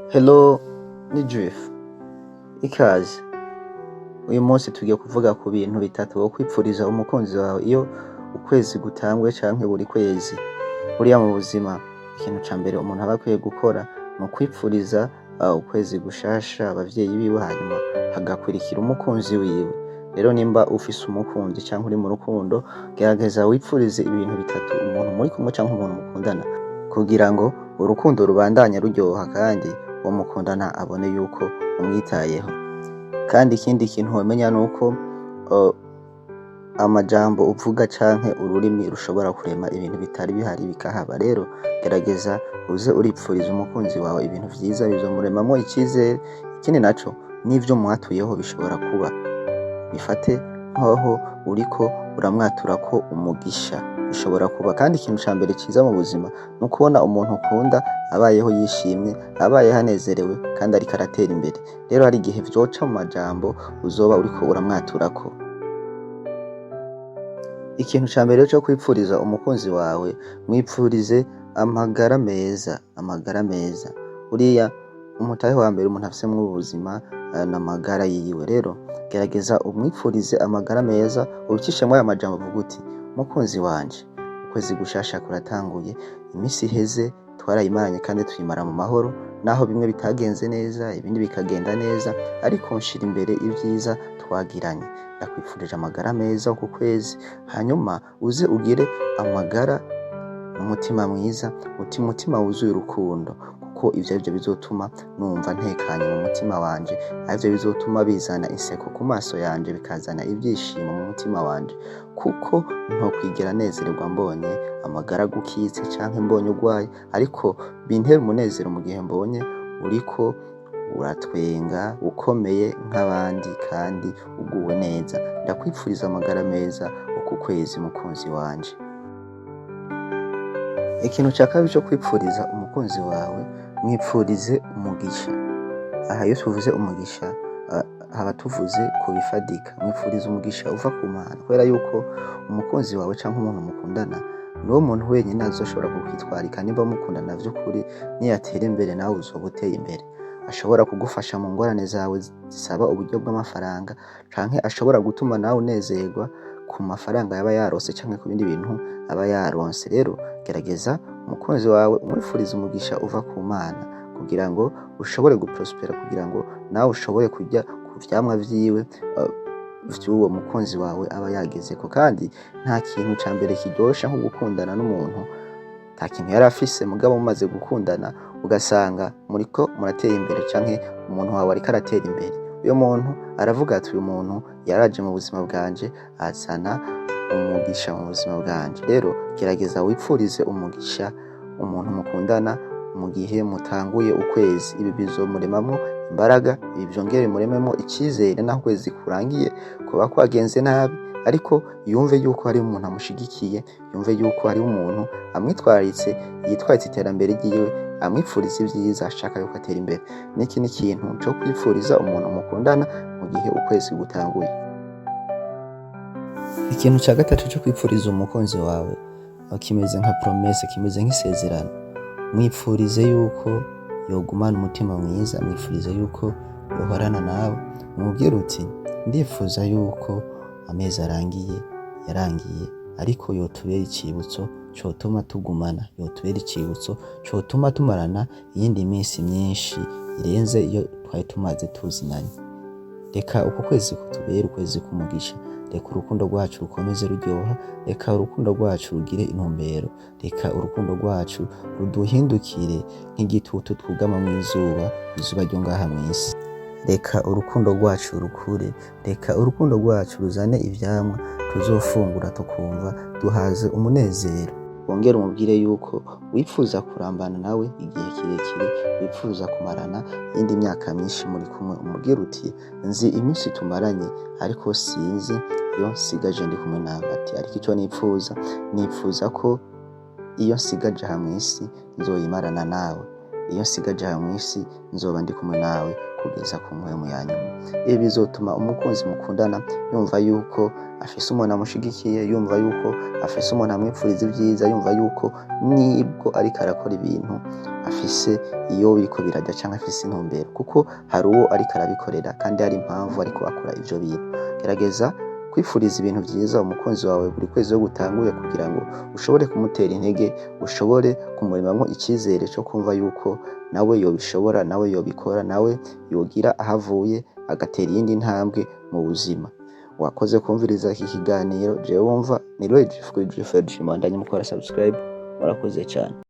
Hello, ni Jeff. Ikaze. Uyu munsi tugiye kuvuga ku bintu bitatu wo kwipfuriza umukunzi wawe iyo ukwezi gutanguye canke buri kwezi. Buriya mu buzima, ikintu ca mbere umuntu aba akwiye gukora ni ukwipfuriza ukwezi gushasha abavyeyi biwe, hanyuma hagakurikira umukunzi wiwe. Rero nimba ufise umukunzi canke uri mu rukundo, gerageza wipfurize ibintu bitatu umuntu muri kumwe canke umuntu mukundana, kugira ngo urukundo rubandanye ruryoha kandi uwo mukundana abone yuko umwitayeho. Kandi ikindi kintu womenya nuko amajambo uvuga canke ururimi rushobora kurema ibintu bitari bihari bikahaba. Rero gerageza uze uripfuriza umukunzi wawe ibintu vyiza, bizomuremamwo icizere. Ikindi naco, n'ivyo mwatuyeho bishobora kuba. Bifate nkaho uriko uramwaturako umugisha, bishobora kuba. Kandi ikintu ca mbere ciza mu buzima ni ukubona umuntu ukunda abayeho yishimye, abayeho anezerewe kandi ariko aratera imbere. Rero hari igihe vyoca mu majambo uzoba uriko uramwaturako. Ikintu ca mbere co kwipfuriza umukunzi wawe, mwipfurize amagara meza, amagara meza. Buriya umutahe wa mbere umuntu afise mw'ubu buzima ni amagara yiwe. Rero gerageza umwipfurize amagara meza, ubicishemwo aya majambo uvuga uti: "Mukunzi wanje, ukwezi gushasha kuratanguye, imisi iheze twarayimaranye kandi tuyimara mu mahoro, naho bimwe bitagenze neza, ibindi bikagenda neza, ariko nshira imbere ivyiza twagiranye. Ndakwifurije amagara meza uku kwezi, hanyuma uze ugire amagara n'umutima mwiza, umutima wuzuye urukundo, kuko ivyo arivyo bizotuma numva ntekanye mu mutima wanje, arivyo bizotuma bizana inseko ku maso yanje, bikazana ivyishimo mu mutima wanje, kuko ntokwigera nezererwa mbonye amagara agukitse canke mbonye urwaye, ariko bintera umunezero mu gihe mbonye uriko uratwenga, ukomeye nk'abandi kandi uguwe neza. Ndakwipfuriza amagara meza uku kwezi, mukunzi wanje." Ikintu ca kabiri co kwipfuriza umukunzi wawe, mwipfurize umugisha. Aha iyo tuvuze umugisha, haba tuvuze ku bifadika. Mwipfurize umugisha uva ku Mana, kubera yuko umukunzi wawe canke umuntu mukundana niwo muntu wenyine azoshobora kukwitwarika nimba mukundana vy'ukuri. Niyatera imbere, nawe uzoba uteye imbere. Ashobora kugufasha mu ngorane zawe zisaba uburyo bw'amafaranga, canke ashobora gutuma nawe unezerwa ku mafaranga yaba yaronse canke ku bindi bintu aba yaronse. Rero gerageza umukunzi wawe umwifurize umugisha uva ku Mana, kugira ngo ushobore guprospera, kugira ngo nawe ushobore kurya ku vyamwa vyiwe, vy'uwo mukunzi wawe aba yagezeko. Kandi nta kintu ca mbere kiryoshe nko gukundana n'umuntu nta kintu yari afise, mugabo mumaze gukundana ugasanga muriko muratera imbere canke umuntu wawe ariko aratera imbere. Uyo muntu aravuga ati: "Uyu muntu yaraje mu buzima bwanje, azana umugisha mu buzima bwanje." Rero gerageza wipfurize umugisha umuntu mukundana mu gihe mutanguye ukwezi. Ibi bizomuremamwo imbaraga, ibi vyongere bimurememwo icizere, naho ukwezi kurangiye kuba kwagenze nabi, ariko yumve yuko hari umuntu amushigikiye, yumve yuko hari umuntu amwitwararitse, yitwaritse iterambere ryiwe, amwipfuriza ivyiza, ashaka yuko atera imbere. N'iki ni ikintu co kwipfuriza umuntu mukundana mu gihe ukwezi gutanguye. Ikintu ca gatatu co kwipfuriza umukunzi wawe kimeze nka promesse, kimeze nk'isezerano. Mwipfurize yuko yogumana umutima mwiza, mwipfurize yuko yohorana nawe. Umubwire uti: "Ndifuza yuko amezi arangiye yarangiye, ariko yotubera icibutso cotuma tugumana, yotubera icibutso cotuma tumarana iyindi minsi myinshi irenze iyo twari tumaze tuzinanye. Reka uku kwezi kutubere ukwezi k'umugisha. Reka urukundo rwacu rukomeze ruryoha. Reka urukundo rwacu rugire intumbero. Reka urukundo rwacu ruduhindukire nk'igitutu twugama mw'izuba, izuba ryo ngaha mw'isi. Reka urukundo rwacu rukure. Reka urukundo rwacu ruzane ivyamwa tuzofungura tukumva duhaze umunezero." Wongere umubwire yuko wifuza kurambana nawe igihe kirekire, wifuza kumarana iyindi myaka myinshi muri kumwe. Umubwire uti: "Nzi iminsi tumaranye, ariko sinzi iyo nsigaje ndi kumwe nawe." Ati: "Ariko ico nipfuza, nipfuza ko iyo nsigaje aha mw'isi nzoyimarana nawe." Iyo nsigaje aha mw'isi, nzoba ndi kumwe nawe kugeza ku mpwemu ya nyuma. Ibi bizotuma umukunzi mukundana yumva yuko afise umuntu amushigikiye, yumva yuko afise umuntu amwipfuriza ibyiza, yumva yuko nibwo ariko arakora ibintu afise iyo biriko biraja canke afise intumbero, kuko hari uwo ariko arabikorera kandi hari impamvu ariko akora ivyo bintu. Gerageza kwifuriza ibintu vyiza umukunzi wawe buri kwezi iyo gutanguye, kugira ngo ushobore kumutera intege, ushobore kumuremamwo icizere co kumva yuko nawe yobishobora, nawe yobikora, nawe yogira aho avuye agatera iyindi ntambwe mu buzima. Wakoze kumviriza iki kiganiro. Jewe wumva ni Roy kuri Jeffrey. Mubandanye mukora subscribe. Murakoze cane.